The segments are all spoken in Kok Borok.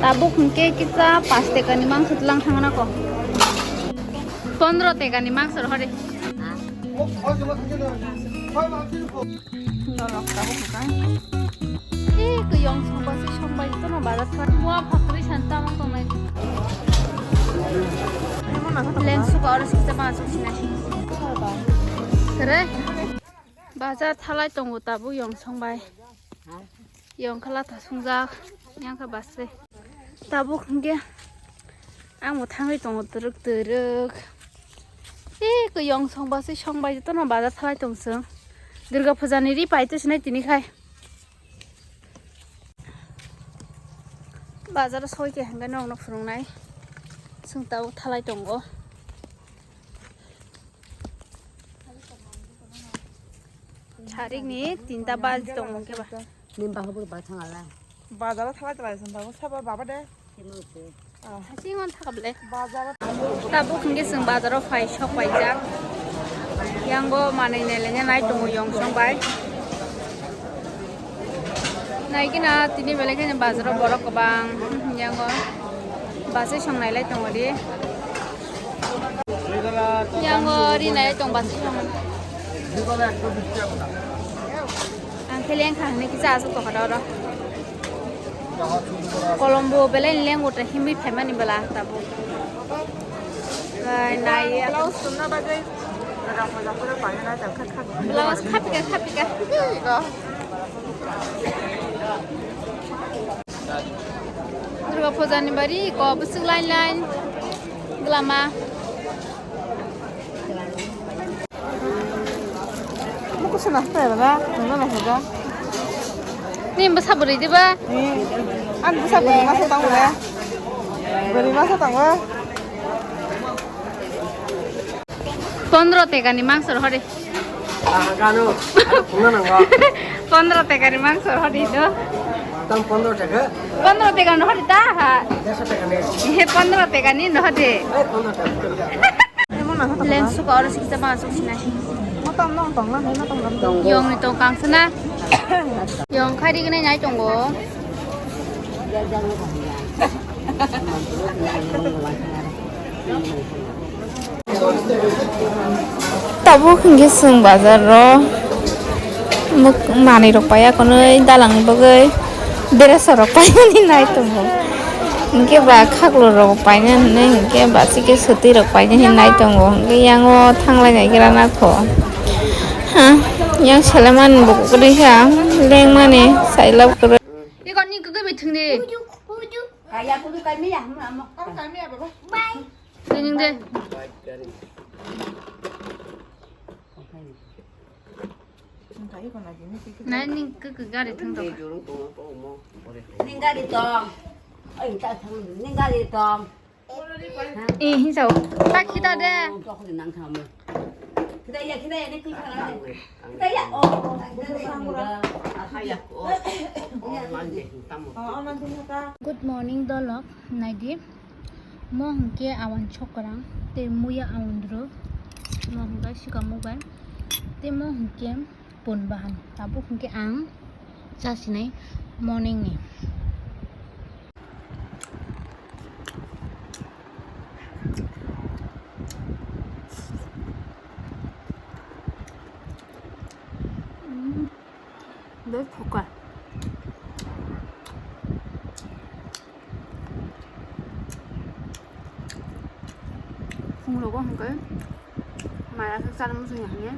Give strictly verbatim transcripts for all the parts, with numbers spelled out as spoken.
Tabuk hwnkhe kisa pash tekani mangso tlang thangna ko. Pondro tekani mangso rohori. Norok tabuk hwnkhe. Ee, kwiyong songba se songbai tono bazar thang. Mua phakri san tamang tongnai. Lengsuka oro siksa ma asuk sinai. Sere. Bazar thalai tongo tabuk yong songbai. Yong khala ta songjak. Yang kha basre. Tabuk hwnkhe. Ang bo thangwi tongo twrwk twrwk. Ee, kwiyong songba se songbai tono bazar thalai tong chwng. Durga puja ni ri pai to sinai tini khai. Bazar o soi khe hwnkhe nokno phwrwngnai. Chwng tabuk thalai tongo. Sarik ni tinta baji tongo hwnkhe ba. Nim baha bwrwi ba thang ala. Bazar o thalai thalai song thango sabo baba de. Haching on thaka ble. Bazar o. Tabuk hwnkhe chwng bazar o phai sok paijak. Yango manwi nai lenge nai tongo yong song bai. Naikhe na tini belai kheno bazaro borok kwbang, yango bachai song nailai tongo di. Yango ri nailai tong bachai song. Ang khe lengkha hwnwi kisa aswk tongkha oro. Kolombo belai lengwta himwi phaimani bwla tabuk. Nai, nai. Blouse khapika, khapika. Durga puja ni bari ko bwswk line line glama. Mukusana hwnkhe ba, nangna naikha ba. Ni bwsa bwrwi diba? Ni, ang bwsa bwrwi masa tongo le. Bwrwi masa tongo. Pondro tekani mangso rohori. Ah, gano. Ano phunukna nango. Pondro tekani mangso rohori do. Tam pondro teka? Pondro tekani rohori ta ha. Dersho teka ni. He pondro tekani rohori. Ei, pondro teka. Lengsuka oro siksa ma aswk sinai. Yong ni tong kang sana. Yong khai ri gnai nai tongo. Tabuk hwnkhe chwng bazar o manwi rok paiya, kwnwi dalang ni bagwi dress rok painani nai tongo. Hwnkhe ba khaklo rok paina hinwi hwnkhe ba chikhe swtwi rok paina hinwi nai tongo. Hwnkhe yango thanglai nai gra nakho. Ha, yang selaimani bo kwrwi kha, lengmani sailab kwrwi. Iko ni kwgwi bai thwngdi. Kaya kudu kami ya, amo. Kami ya, baba. Bye. Tini de. Nai ning kw kw gari thang tong. Ning gari tong. Oi, ta thang ning gari tong. Eh, hinsao. Ta khita de. Tokli nang thang mo. Khita ya, khita ya, ni kwi khana. Khita ya. Oh, khita ya. Khaya ko. Oh, man de tamo. Good morning, dolok. Naidi. Mo hwnkhe awan sokrang tei muya awan dro. Mo hwnkhe swkang mobile tei mo hwnkhe pun bahan. Tabuk hwnkhe ang chasinai morning ni. Bek thoka. Phungrogo hwnkhe maya khe chana muchungya hwnwi.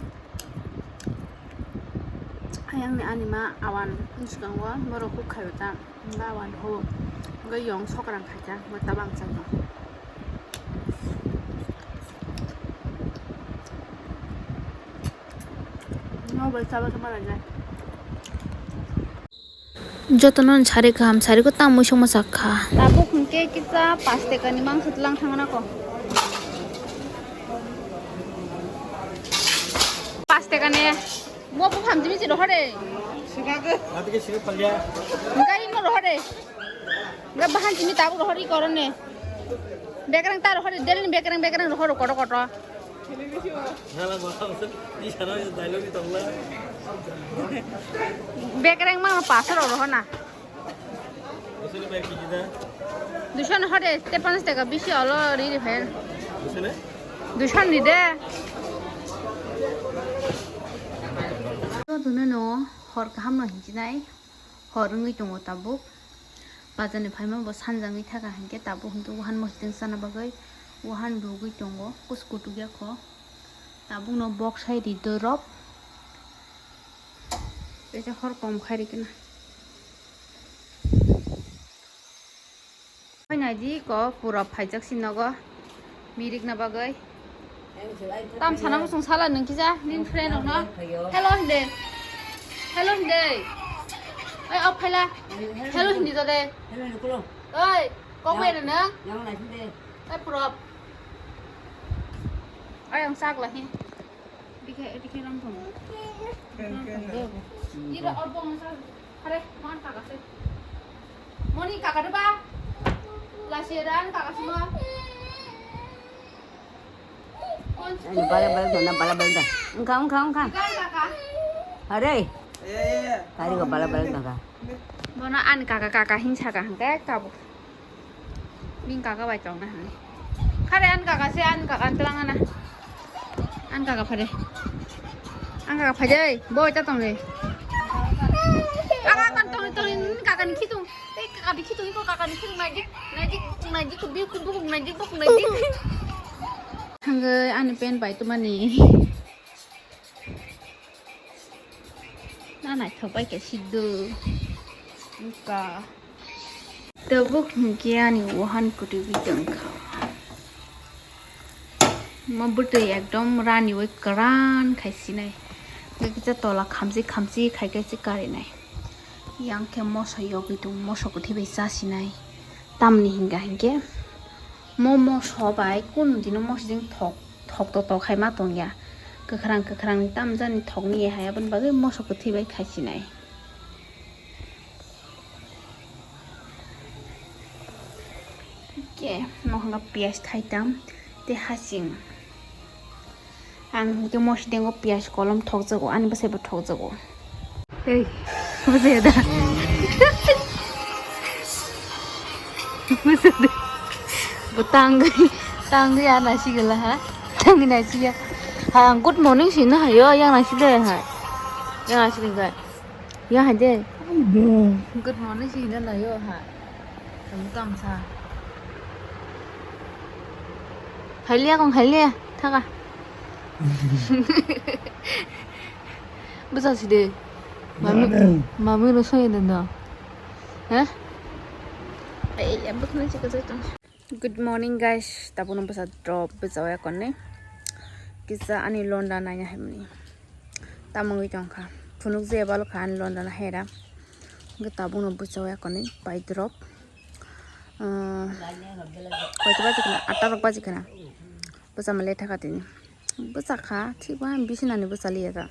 Ayangni anima awan bwskango borok huk khaio ta. Hwnba awan ho. Hwnkhe yong sokrang khaikha, hwnba tabang chakha. Nobai chaba khe malai jai. Jotono sari kaham, sari ko tamo songma sakha. Tabuk hwnkhe kisa pash tekani mangso tlang thangna ko. Pash tekani. Mo buphang jimi si rohore. Singake. Mati ke singak palya. Enggak, ini rohore. Enggak, bahan jimi tabuk rohori korone. Bekereng ta rohore, delni bekereng, bekereng rohor koto koto. Hala, hala, hala. Di sana dialogue di tongla. Bekereng ma pasar rohona. Duiso no hode, te panch taka bisi olo ri ri pher. Duiso ni de. Jotono no hor kaham no hinchinai, hor wngwi tongo tabuk. Bazar ni phaima bo sanja wngwi thaka hinkhe tabuk hinkhe wahan mosodeng chana bagwi wahan rwgwi tongo, kusu kutuk ya kho. Tabuk no bok sai ri dorop. Kaisa hor kom khai ri kena. Phai nai di ko pura phaijak si nogo mirik na bagwi. Tam sana bo sung sala nung kisa nin friend rok no. Hello hindi. Hello hindi. Oi, o phaila. Hello hindi to de. Oi, kok bai na nung. Oi, pura. Oi, ang sak la hi. Dikhe, dikhe ram thung. Ira or bong sa. Are, man kaka se. Moni kaka de ba? Lasi ran kaka se mo. Ani bala bala dona, bala bala da. Engka, engka, engka. Ikan kaka. Are. Hari ko bala bala dona. Bono ani kaka, kaka hin saka hangke kabu. Bini kaka bai tongna hwnwi. Khare ani kaka se, ani kaka twlang ana. Ani kaka phade. Ani kaka phade, boi ta tong de. Kaka kan tong de, tong de, nini kaka ni khitung. Ei kaka ni khitung, iko kaka ni khitung, naijik, naijik, naijik, bukung, bukung, naijik, bukung, naijik. Thangwi ani pen bai tumani. Na naithok bai khe siddu. Wngkha. Tabuk hinkhe ani wahan kwtwi tongkha. Mo bwtwi ekdom rani bai kwran khai sinai. Kisa tola khamsi khamsi khai khai se karinai. Yang khe moso yogwi tong, moso kwthwi bai chasinai. Tamni hinga hinkhe mo moso bai kunu dino moso jeng thok. Thok to tok hai ma tong ya. Kwkhrang kwkhrang ni tam jani thok ni ya hai, aboni bagwi moso kwthwi bai khai sinai. Ke mohonga piyaj thai tam te hasing. Ang hwnkhe moso dengo piyaj kolom thok jago, ani bwsai bo thok jago. Hey, bwsai da. Bwsai da. Bo tangwi, tangwi ya nasi gala ha. Tangwi nasi ya. Ha, good morning si na ha yo, yang nasi de ha. Yang nasi de ga. Ya ha de. Good morning si na na yo ha. Kamu tang sa. Khailia kong khailia, thaka. Bwsa si de. Mami, mami ro soi de no. Hah? Ai, ya bukna si ka tang. Good morning guys, tabukno bwsa drop bwsa ya konne. Kisa ani londa nanya hemni. Tamungwi tongkha. Phunuk je balo kha ani londa na hera. Hwnkhe tabukno bwsa ya konne pai drop. Ah, koita baji khna? Atta rok baji khna. Bwsa ma le thaka tini. Bwsa kha, thik ba bisina ni bwsa liya ta.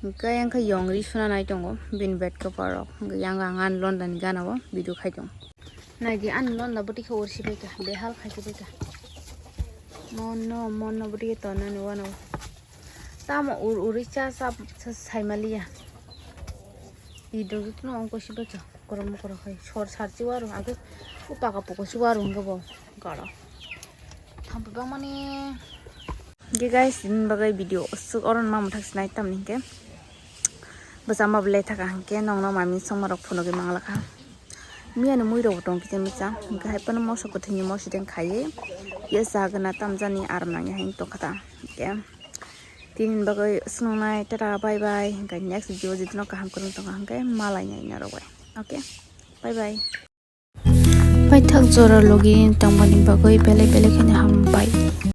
Hwnkhe yang kha yong ri suna nai tongo. Bini bed cover rok. Hwnkhe yang ang ani londa ni gana o video khai tongo. Naidi ani londa bwtwi khe ursi bai kha, behal khai se bai kha. Monno, monno bwtwi khe tonani wano. Tamo ur uri cha cha cha saimaliya. Idogitno ongko si bai kha, korom korom khai. Sor sar si waro, age upaka poko si waro hwnkhe bo garo. Thampi bangmani. Hwnkhe guys, tini bagwi video aswk oro ma mwthak sinai tamni hwnkhe. Bwsa ma belai thaka hwnkhe nongno mami songma rok phunugwi manglakha. Miya ni mui rok tong kisa misa, hwnkhe hai phano moso kwthwini moso deng khaiwi. Ye sagana tamjani aram nangya hai tongkha ta. Hwnkhe tini bagwi aswk nai tata bye bye, hwnkhe next video jitino kaham kwrwng tongkha hwnkhe malai nai norok bai. Okay, bye bye. Paithak jora logi tongmani bagwi belai belai kheno hambai.